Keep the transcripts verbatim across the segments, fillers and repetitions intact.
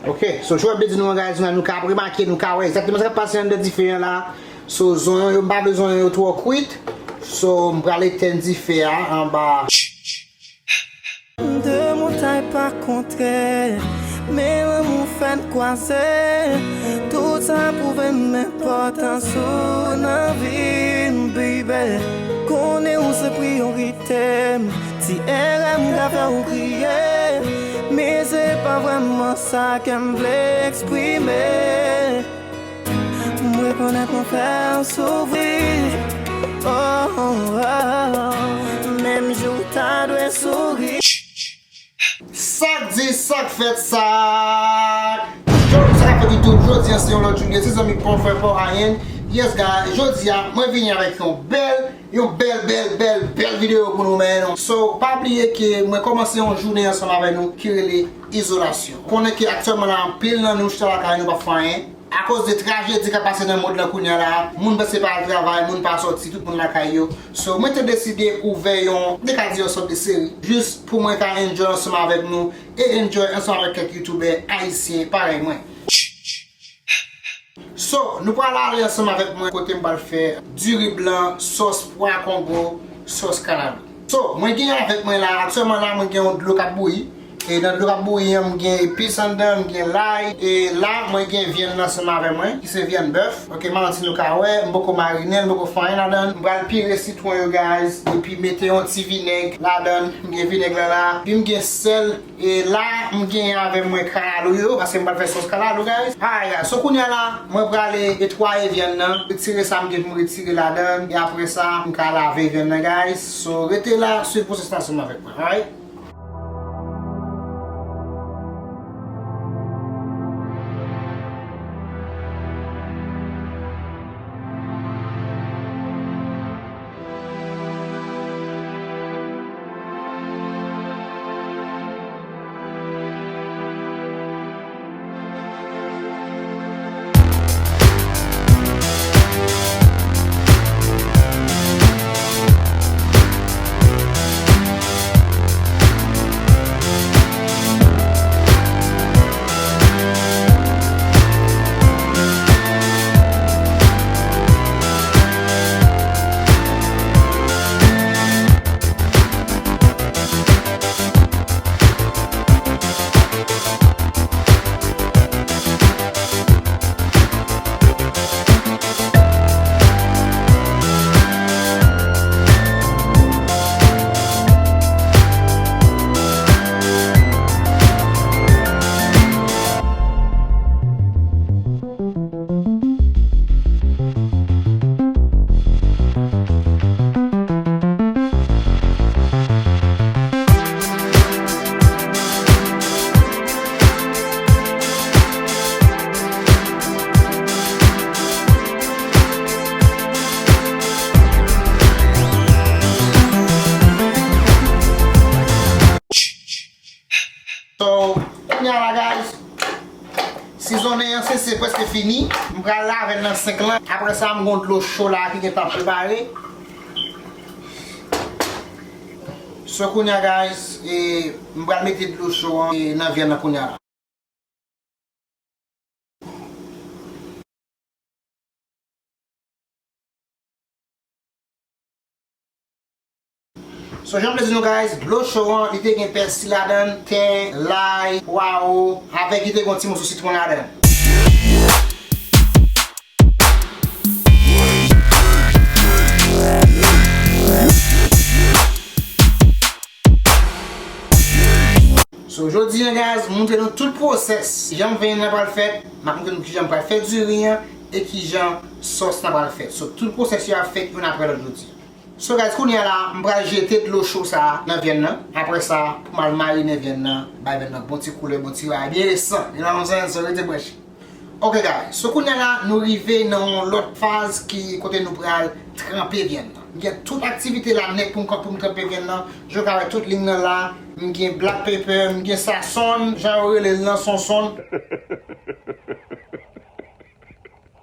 Ok, so, jan m te di nou an, guys, nou ka remake, nou ka wè egzakteman sa k ap pase anndan dife an la. So, zonyon yo, m pa vle zonyon yo twò kwit. So, m pral etèn dife a anba. De montay pa kontre, men lanmou fè n kwaze. Tout sa pwouve m enpòtans ou nan vi m, baby. Konnen ou se priyorite m. Ti erè m ka fè ou kriye, men se pa vrèman sa ke m vle eksprime. M rekonèt mwen fè w soufri. Oh, oh, oh. Menm jan w ta dwe souri. Sa k di, sa k fèt, sa k jodi, sa k ap fèt YouTube. Jodi a se yon lòt jounen. Se zanmi pa w, frè pa w, ayen. Yes, guys. Jodi a, mwen vini avèk yon bèl, yon bèl, bèl, bèl, bèl videyo pou nou, man. So, pa bliye ke mwen kòmanse yon jounen ansanm avè nou ki rele izolasyon. Konnen ke aktyèlman la, anpil nan nou chita lakay nou p ap fè anyen. Akoz de trajedi k ap pase nan mond lan kounye a la, moun panse pa al travay, moun pa sòti, tout moun lakay yo. So, mwen te deside ouvè yon, te ka di yon sòt de seri, jis pou mwen ka enjoy ansanm avèk nou e enjoy ansanm avèk kèk youtubè ayisyen parèy mwen. So, nou pral ale ansanm avèk mwen kote m pral fè diri blan, sòs pwa kongo, sòs kalalou. So, mwen gen avèk mwen la, aktyèlman la, mwen gen yon dlo k ap bouyi. E nan dlo k ap bouyi an, m gen epis anndan, m gen lay. E la, mwen gen vyann nan ansanm avè mwen, ki se vyann bèf. Ok, manti nou ka wè, m poko marinen l, m poko fè anyen ladan l. M pral pire sitwon yo, guys, epi mete yon ti vinèg ladan l. M gen vinèg la la. Epi m gen sèl. E la, m gen avè mwen kalalou yo, paske m pral fè sòs kalalou, guys. Alright, guys, so kounye a la, mwen prale netwaye vyann nan, retire sa m gen pou m retire ladan l, e apre sa, m ka lave vyann nan, guys. So, rete la, swiv pwosès la ansanm avèk mwen, alright? So, kounye a la, guys, sizonnen an, se, se prèske fini. M pral lave l nan senk lan. Apre sa, m gon dlo cho la ki gentan prepare. So, kounye a, guys, e, m pral mete dlo cho an, e, nan vyann nan kounye a la. So, jan m te di nou, guys, dlo cho an, li te gen pèsi ladan l, ten, lay, pwawo, avèk li te gen yon ti moso sitwon ladan l. So, jodi a, guys, m montre nou tout pwosès. Jan vyann nan pral fèt, m ap montre nou kijan m pral fè diri an e kijan sòs lan pral fèt. So, tout pwosès yo ap fèt youn apre lòt jodi. So, guys, kounye a la, m pral jete dlo cho sa a nan vyann nan. Apre sa, pou m al marinen vyann nan, bay vyann nan bon ti koulè, bon ti bagay, byen resan. You know what I'm saying? So, rete branche. Ok, guys. So, kounye a la, nou rive nan yon lòt faz ki kote nou pral tranpe vyann nan. M gen tout aktivite la nèt pou m, pou m tranpe vyann nan. Jan w ka wè tout liy nan la. M gen black pepper, m gen sazon, jan yo rele l nan, sazon.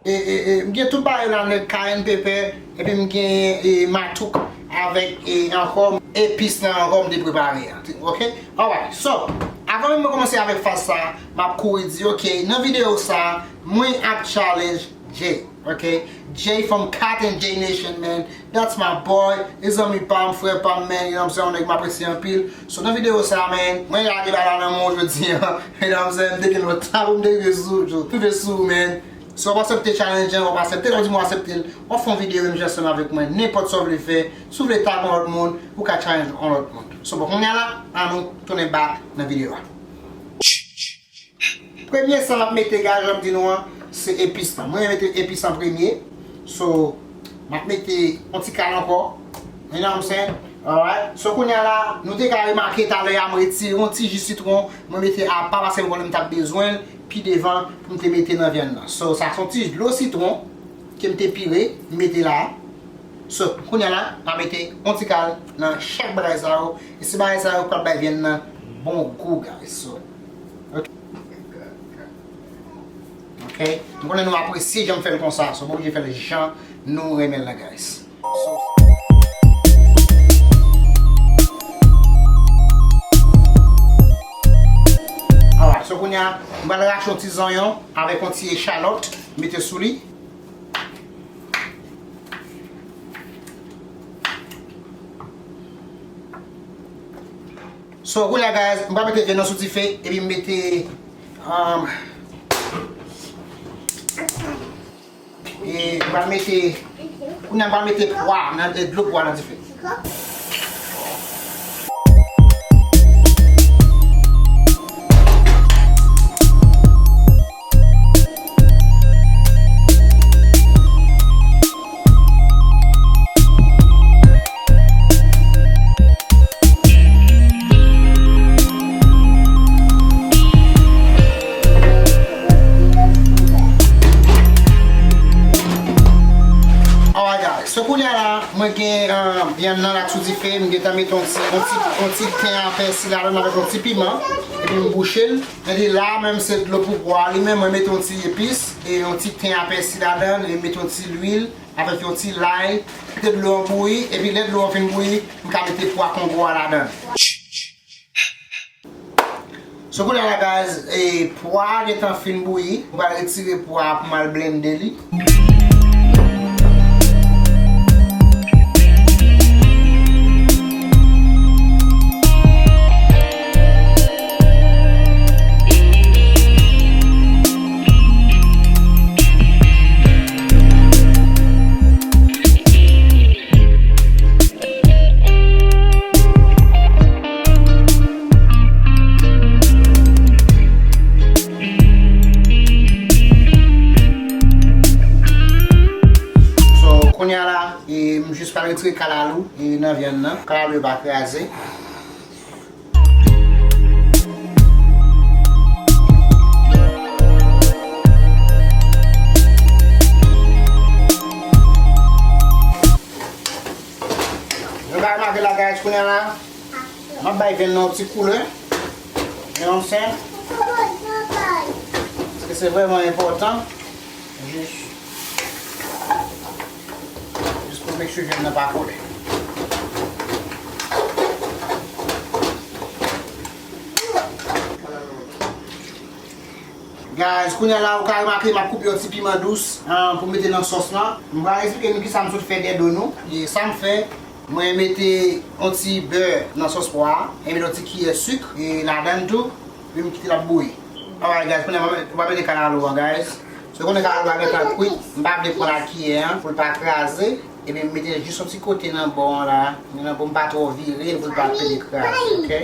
E, e, e, m gen tout bagay la nèt, cayenne pepper, epi m gen, e, matouk avèk, e, ankò epis nan ankò m te prepare a. Ok? Alright. So, Avan menm mwen kòmanse avèk fas sa, m ap kouri di, ok, nan videyo sa, mwen ap challenge Jay, ok? Jay from Cotton Jay Nation, man. That's my boy. E zanmi pa m, frè pa m, man. You know what I'm saying? Yon nèg m apresye anpil. So, nan videyo sa, man, mwen lage bagay la nan men w jodi a. You know what I'm saying? M te gen lòt sa pou m te rive sou, rive sou, man. Si w ap aksepte challenge an, w ap aksepte l, w di m w aksepte l, w ap fè yon videyo menm jan ansanm avèk mwen, nenpòt sa w vle fè. Si w vle tag yon lòt moun, ou ka challenge yon lòt moun. So, bon, kounye a la, ann nou tounen back nan videyo a. Premye sa m ap mete, guys, jan m di nou an, se epis lan. Mwen mete epis an premye. So, m ap mete yon ti kal ankò. You know what I'm saying? Alright. So, kounye a la, nou te ka remake talè a, mwen retire yon ti ji sitwon, mwen mete apa paske m konnen m t ap bezwen l pi devan pou m te mete nan vyann nan. So, sa se yon ti dlo sitwon ke m te pire, m mete la. So, kounye a la, m ap mete yon ti kal nan chak bagay sa yo. E se bagay sa yo k pral bay vyann nan bon gou, guys. So, ok. Ok. M konnen nou apresye jan m fè l konsa. So, m oblije fè l jan nou renmen l la, guys. So, alright, so kounye a, m pral rache yon ti zonyon avèk yon ti echalòt, mete sou li. So, kounye a, guys, m pral mete vyann nan sou dife, epi m mete, um, e m pral mete, kounye a, m pral mete pwa nan, e, dlo pwa nan dife. Alright, guys. So, kounye a la, mwen gen, uh, vyann nan la sou dife, m gentan mete yon ti, yon ti, yon ti ten a pèsi ladan l avèk yon ti piman, epi m bouche l. Epi la, menm se dlo pou pwa li menm, mwen mete yon ti epis, e yon ti ten a pèsi ladan l, e mete yon ti lwil, avèk yon ti lay, kite dlo an bouyi, epi lè dlo an fin bouyi, m ka mete pwa kongo a ladan. So, kounye a la, guys, e, pwa a gentan fin bouyi, m pral retire pwa a pou m al blende li. So, kounye a la, e, m jis pral retire kalalou, e, nan vyann nan. Kalalou yo pa kraze. Nou ka remake la, guys, kounye a la, m ap bay vyann nan yon ti koulè. You know what I'm saying? Paske se vrèman enpòtan. Jis, jis pou make sure vyann nan pa kole. Guys, kounye a la, ou ka remake, m ap koupe yon ti piman dous, ah, pou mete nan sòs lan. M pral eksplike nou kisa m sot fè dèdo nou. E sa m fè, mwen mete yon ti bè nan sòs pwa a, e mete yon ti kiyè sik, e ladan l tou, epi m kite l ap bouyi. Alright, guys, kounye a, m ap mete kalalou an, guys. So, konnen kalalou a gentan kwit, m pa vle pran lakiyè an, pou l pa kraze. Epi m mete jis yon ti kote nan bò an la, nan bò m pa twò vire l pou l pa pede kraze, ok?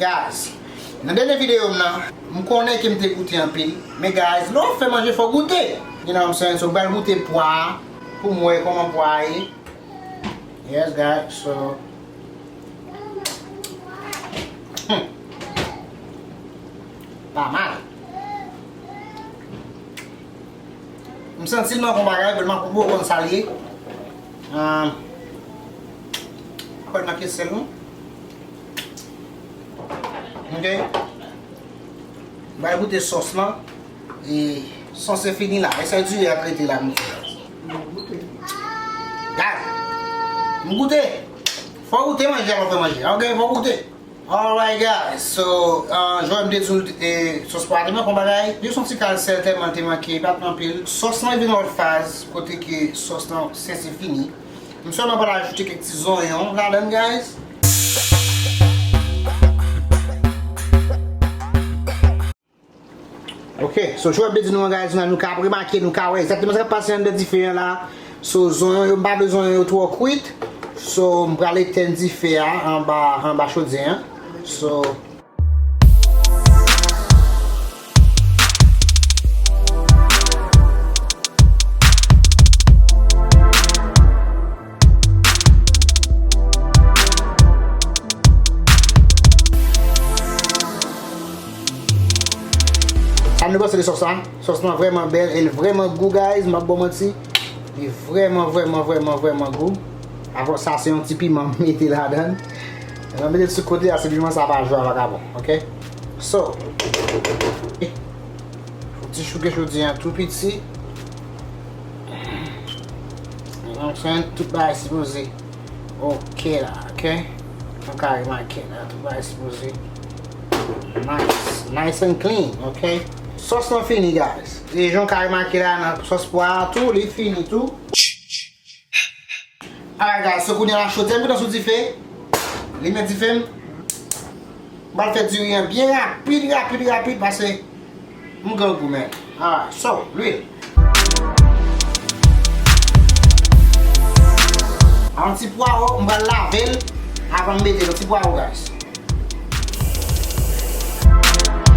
Guys, nan dènye videyo m nan, m konnen ke m te goute anpil. Men guys, lè w ap fè manje, fò w goute. You know what I'm saying? So, m pral goute pwa a pou m wè kòman pwa a ye. Yes, guys, so. Hmm. Pa mal. M santi l manke yon bagay, men m poko konn sa l ye. Ah, pa manke sèl non. Ok. M pral goute sòs lan. E sòs se fini la. E sa diri a rete la, m di. Gad. M goute. Fò goute manje avan fè manje. Ok, fò goute. Alright guys, so, uh, jan m te di w, eh, sòs pwa a te manke yon bagay. Jis yon ti kal sèl tèlman l te manke, pa t anpil. Sòs lan vin yon lòt faz, kote ke sòs lan sèse fini. M sèlman pral ajoute kèk ti zonyon ladan l, guys. Ok, so, jan m te di nou an, guys, nou ka remake, nou ka wè egzakteman sa k ap pase anndan dife an la. So, zonyon yo, m pa vle zonyon yo twò kwit. So, m pral etenn dife a anba, anba chodyè an. So, Sa nou panse de sòs la? Sòs lan vrèman bèl, e l vrèman gou, guys, m p ap ba w manti. Li vrèman, vrèman, vrèman, vrèman gou. Avè sa, se yon ti piman m mete ladan l. Lè m mete l sou kote a, se piman sa pa jwe a vakabon, ok? So, fò ti chouke chodyè an tou piti. You know what I'm saying? Tout bagay sipoze ok la, ok? Nou ka remake la, tout bagay sipoze nice, nice and clean, ok? Sòs lan fini, guys. E jan w ka remake la nan sòs pwa a tou, li fini tou. Alright, guys, so kounye a la chodyè m gentan sou dife. Limen dife m. M pral fè diri an byen rapid, rapid, rapid, paske m grangou, man. Alright, so, lwil. A yon ti pwawo, m pral lave l avan m mete l. Yon ti pwawo, guys.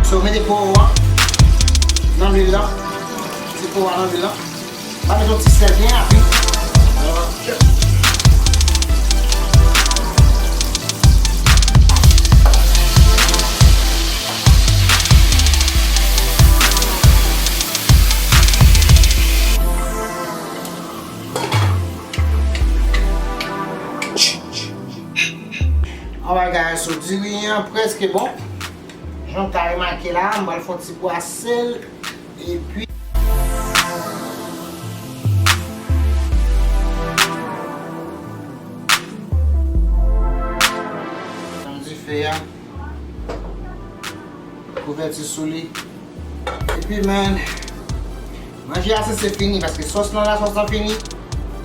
So, mete pwawo an nan lwil lan. Ti pwawo a nan lwil lan. M ap mete yon ti sèl byen rapid. Alright guys, so diri an prèske bon. Jan w ka remake la, m pral fè yon ti bwase l, epi tann dife a, kouvèti sou li. Epi, man, manje a sanse fini, paske sòs lan la, sòs lan fini,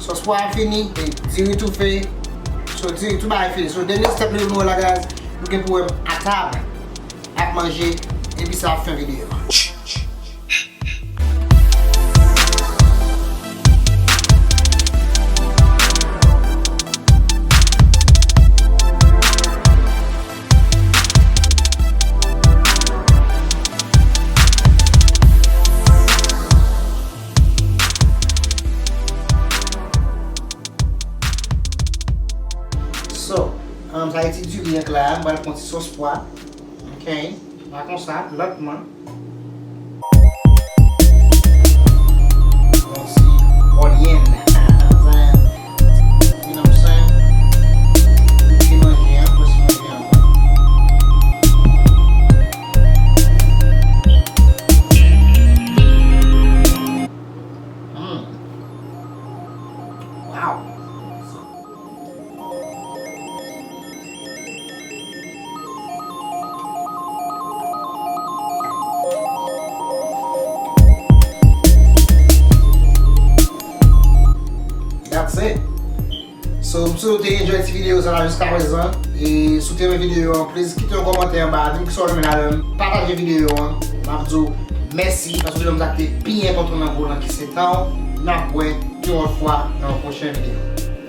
sòs pwa a fini, e diri toufe, so diri, tout bagay fini. So, dènye step nou la, guys, nou gen pou wè m atab ap manje, epi sa ap fen videyo a. So, um, sa e ti diri an k la, m pral pran ti sòs pwa. Ok, pa konsa, lantman. Yon ti onion. You know what I'm saying? Ti manje an, plis manje an. Mm. Wow. That's it. So, m swete w te enjoy ti videyo sa la jiska prezan. E si w te renmen videyo an, please kite yon kòmantè anba, di m kisa w renmen ladan l. Pataje videyo an. M ap di w mèsi paske w te ban m sa k te pi enpòtan nan vi w lan, ki se tan w. N ap wè yon lòt fwa nan yon pwochen videyo.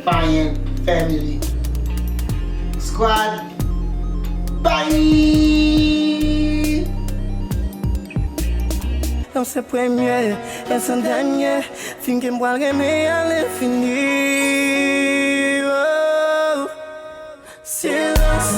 Fayen Family Squad. Bye! Yon se premye, e se dènye fim ke m pral renmen alenfini. Oh. Silans,